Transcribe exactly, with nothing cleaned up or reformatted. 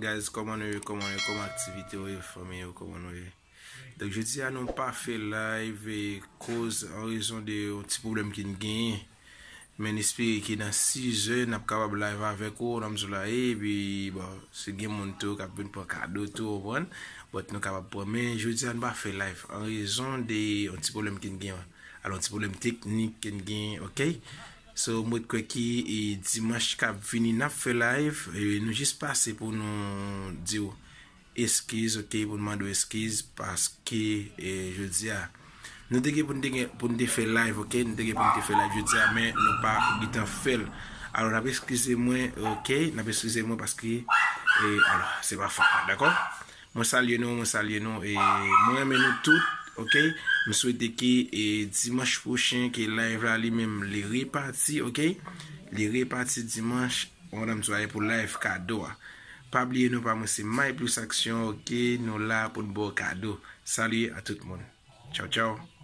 Guys, kòman nou ye, kòman nou ye, kòman aktivite yo ye, fanmi yo, kòman nou ye? Donk, jodi a nou pa fè live e koz an rezon de yon ti pwoblèm ki n genyen. Men n espere ke nan sizè n ap kapab live avèk ou, nan mzou la, epi, bon, si gen moun tou k ap vin pran kado tou, ou konprann? But nou kapab pran, men jodi a nou pa fè live an rezon de yon ti pwoblèm ki n genyen. Alò, yon ti pwoblèm teknik ki n genyen, oke? So, mwen kwè ki e, dimanch k ap vini, n ap fè live. E, nou jis pase pou nou di w eskiz, oke, pou n mande w eskiz, paske e, jodi a, nou te gen pou n te gen, pou n te fè live, oke, nou te gen pou n te fè live jodi a, men nou pa gentan fè l. Alò, n ap eskize mwen, oke, n ap eskize mwen paske, e, alò, se pa fòt mwen, dakò? Mwen salye nou, mwen salye nou, e mwen renmen nou tout, oke? M swete ke e, dimanch pwochen, ke live la li menm, li repati, oke? Li repati dimanch, mwen menm swaye pou live kado a. Pa bliye nou pa mwen se My Plus Action, oke? Nou la pou n ba w kado. Salye a tout moun. Tchaw, tchaw.